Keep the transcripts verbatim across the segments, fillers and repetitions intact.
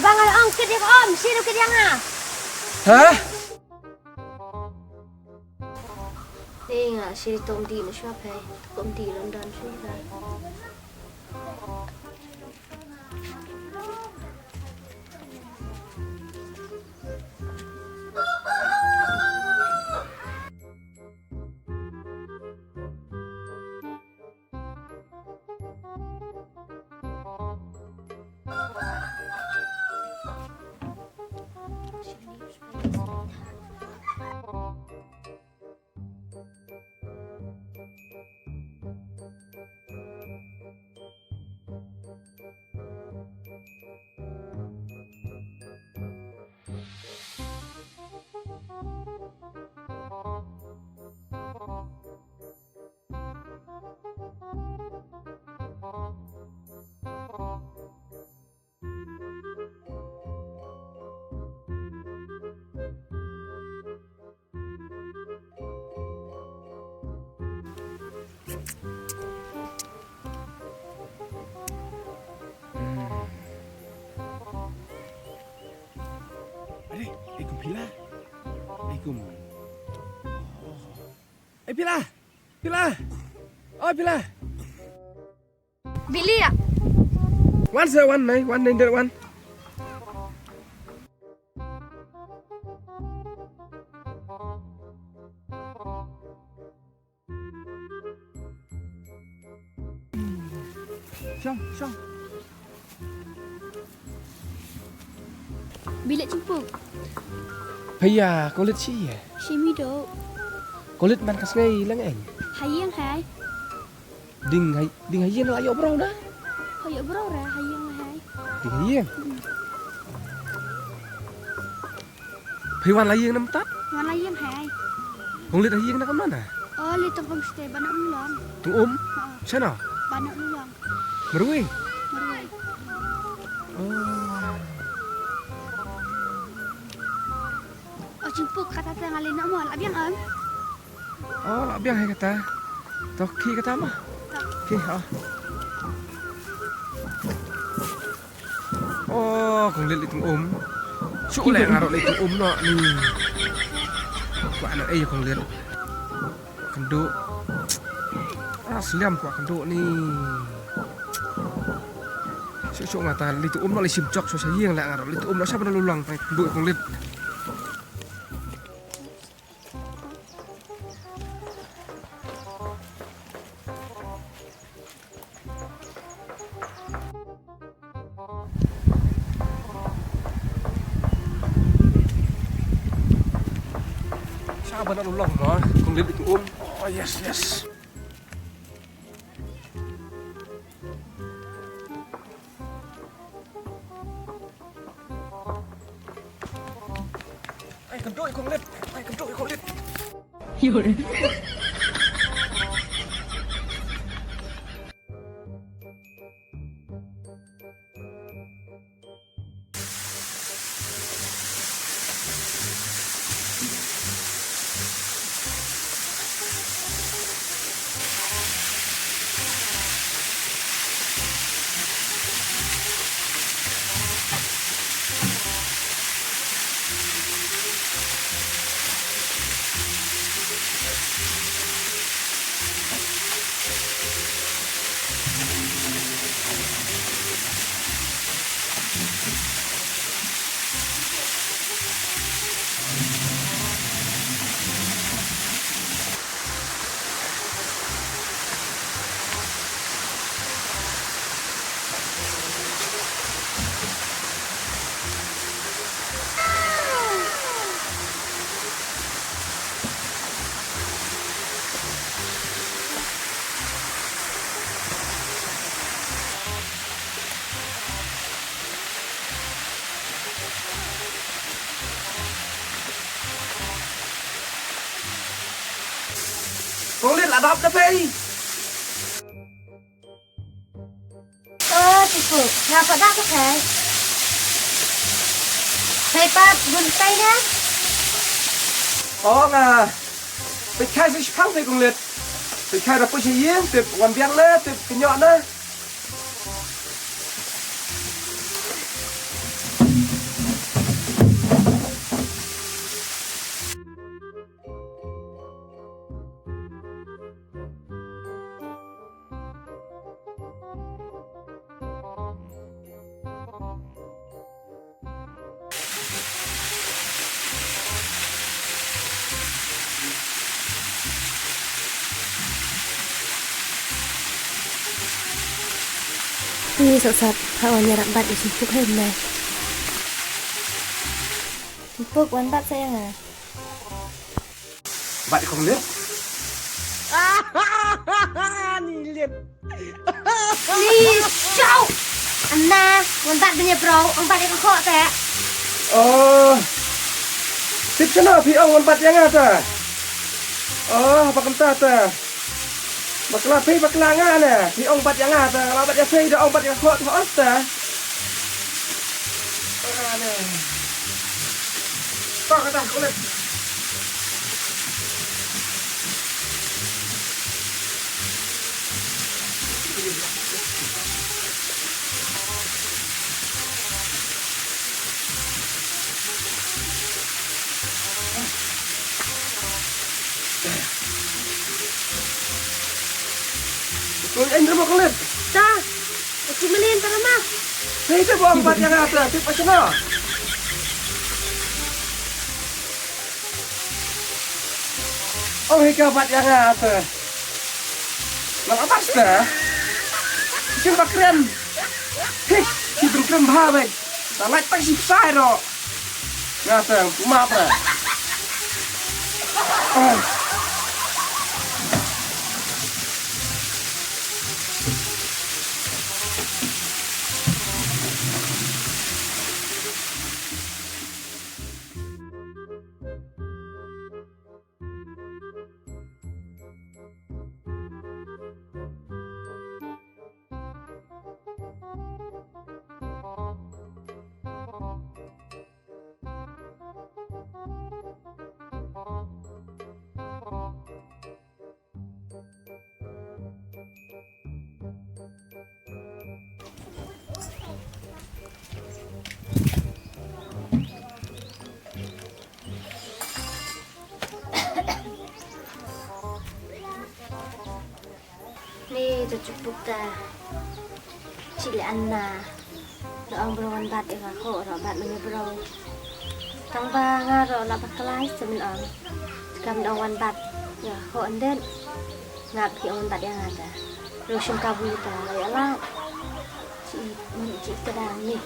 Ba nga la ong kit ïa ka om, shi ruh kit ïa nga. Ha? Ni nga shi tom di ma shwa phai. Tom di London shi da. Are, eh, kum Pila. Eh, kum. Eh, Pila. Pila. Oh, Pila. Bili ya. Wan sa, wan nai, wan nai, der wan. Shong, shong. Bilik jemput. Paya, kolit si ya. Simi do. Kolit man kas ngai lang eng. Hayang hai. Ding hai, ding hayang la yo bro na. Ho yo bro ra hayang hai. Ding hayang. Phi wan la ïing na mynta? Wan la ïing hai. Kong Lit ha ïing na kam na? Oh, Lit tong homestay ba na Umlong. Tong Um? Ha. Shano? Ba na Umlong. Marwei? Marwei. Oh. Oh, jemput kata tang ale na mo, la biang am? Oh, la biang hai kata. To ki kata mo. To. Ki ha. Oh, Kong Lit, Lit Tong Um. Shu leh nga ruh Lit Tong Um noh ni. Kwah na ei Kong Lit. Kynduh. Ah, sliam kwah kynduh ni. Shu shu nga ta Lit Tong Um noh, Lit Shim Chok shu sha ïing leh nga ruh Lit Tong Um noh, sha ban lulang tai kynduh Kong Lit. Sha ban lulang mo, Kong Lit, Lit Tong Um. Oh, yes, yes. Ai, kynduh Kong Lit. Ai, kynduh Kong Lit. Kong Lit, la dap da phi? Oh, Tiku, nga pat da ka thai. Thai pat, bun thai na? Oh, nga. Peit khai sa shipang thai Kong Lit. Peit khai da poi sha ïing, tip wan biang na, tip kynjoh na. Ni sa sat, ha wan ïarap bat i Singpuk hai nai. Singpuk, wan bat sa ïa nga. Bat i Kong Lip. Ni Lip. Ni Shau. Anna, wan bat bad ïa bro, wan bat ïa ka khoh te. Oh. Tip shano phi ong wan bat ïa nga te. Oh, ba kumta te. Bakla phi bakla nga ne. Phi ong bat ïa nga te. Nga la bat ïa phi da ong bat ïa ka khoh te os te. Ah, ne. Kong kata kulit. Ko en rumah kulit. Ta. Ko ci melin ta rumah. Hei, tu buang bat ïa nga tu, tu pasal. Oh, hei, ka bat ïa nga tu. Lang abat tu. Cin bakren. Hei, ci bakren bha bek. Ta lait tak ci besai ro. Nga tang, map ra. Ah. Ni tu cupuk ta. Cili Anna. Da ong bro wan bat ïa ka khoh, ro bat mane bro. Tang ba nga ro la bakla sa min ong. Kam da ong wan bat ïa ka khoh nden. Nga phi ong wan bat ïa nga ta. Ro shim ka bui ta la ïa la. Ci, ci ka dang ni.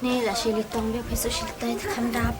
Ni la shi li tong bia phi so shi li tai ta kham dap.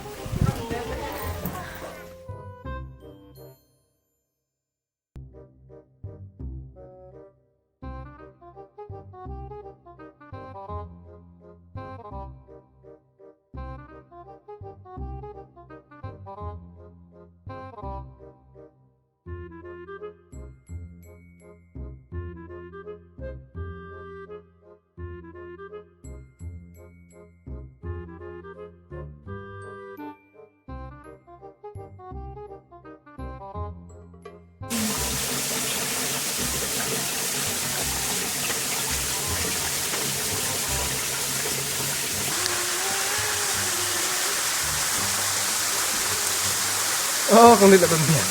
Oh, kong Lit la don biang.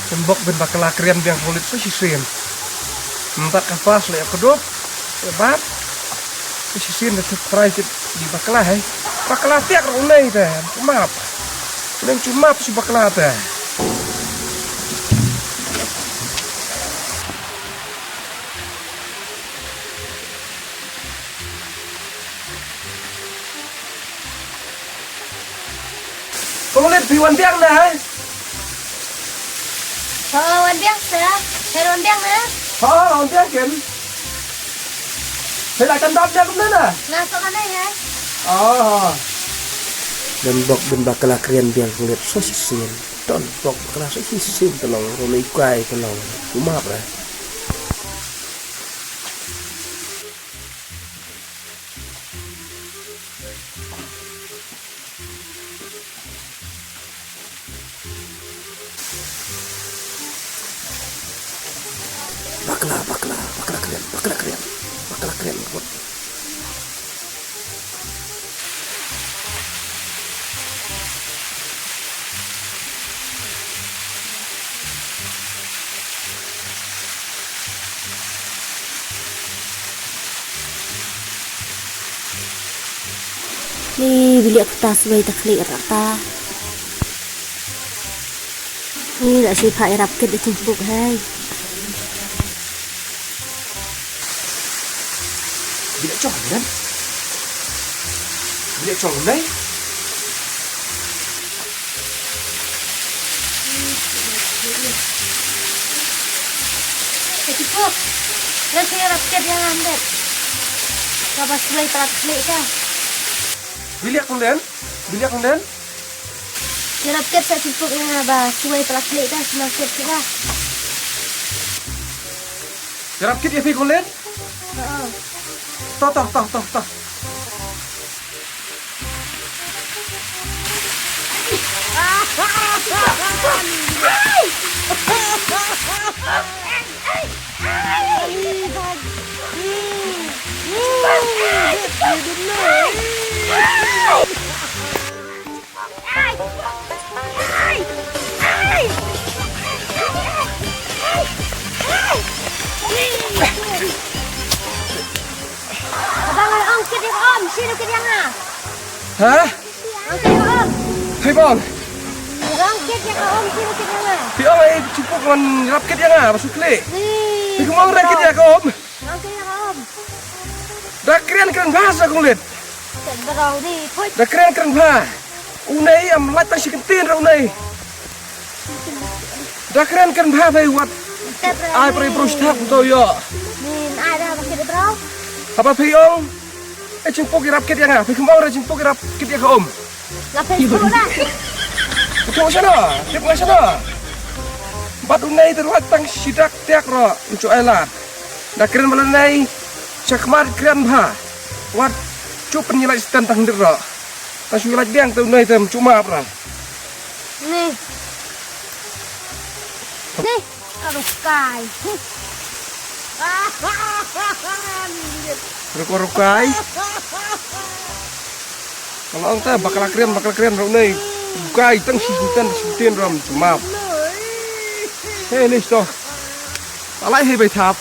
Tembok bin bakla krian biang kong Lit sa shisien. Mynta ka pas la ïa kdup. Ïa bat. Sa shisien da tip prai tip di bakla hai. Bakla tiak rung nei te. Map. Neng cumap si bakla te. Kong Lit phi wan biang na hai. Ho, wan biang sa. Hai wan biang na. Ho, wan biang ken. Hai la kan dap biang na na. Na so kan hai. Oh. Dan bok bin bakla krian biang Kong Lit so shisien. Don bok bakla so shisien tolong. Role ikai tolong. Cumap lah. Bakla, bakla, bakla krian, bakla krian, bakla krian. Ni bilik aku tas wei tak klik rata. Ih, la shu phah ïarap kit da jingpuk hai. Bila chong dan. Bila chong dai. Ka jingpuk. La shu ïarap kit ïa nga, Len. Kaba shuwai palat klik ka. Bila kong den. Bila kong den. Ïarap kit sa jingpuk ïa nga ba shuwai palat klik da shuwai kit kit da. Ïarap kit ïa phi kong Len. Oo. To to to to to. Abang, ong kit ïa ka om, sino kit ïa nga? Ha? Ong kit ïa ka om. Hei bang. Ong kit ïa ka om, sino kit ïa nga? Phi ong ai jingpuk ngan ïarap kit ïa nga ba shu klik. Ni. Phi kumno ïarap kit ïa ka om? Ong kit ïa ka om. Da kren kren bha sa kong Len. Kit barau ni, put. Da kren kren bha. Une i am lait tang shi kyntien ra une i. Da kren kren bha phi wat. Ai phi briew sthap to ïoh. Nin ai da ba kit briew. Haba phi ong. Ai jingpuk ïarap kit ïa nga. Phi kum ong ra jingpuk ïarap kit ïa ka om. La phi puk da. Phi puk shano? Phi puk shano? Bad une i te lait tang shi dak tiak ro. Ncu ai lad. Da kren ma lane i. Shakmat kren bha. Wat chup pynïalait sten tang hynrit ro. Tang shu ïalait biang te une i te mcu map ra. Ni. Ni. Ka rukai. Rukai, rukai. Ka long te bakla kren, bakla kren ra une i. Rukai tang shi kyntien, shi kyntien ram map. Hei, list to. Alai hei bai thap.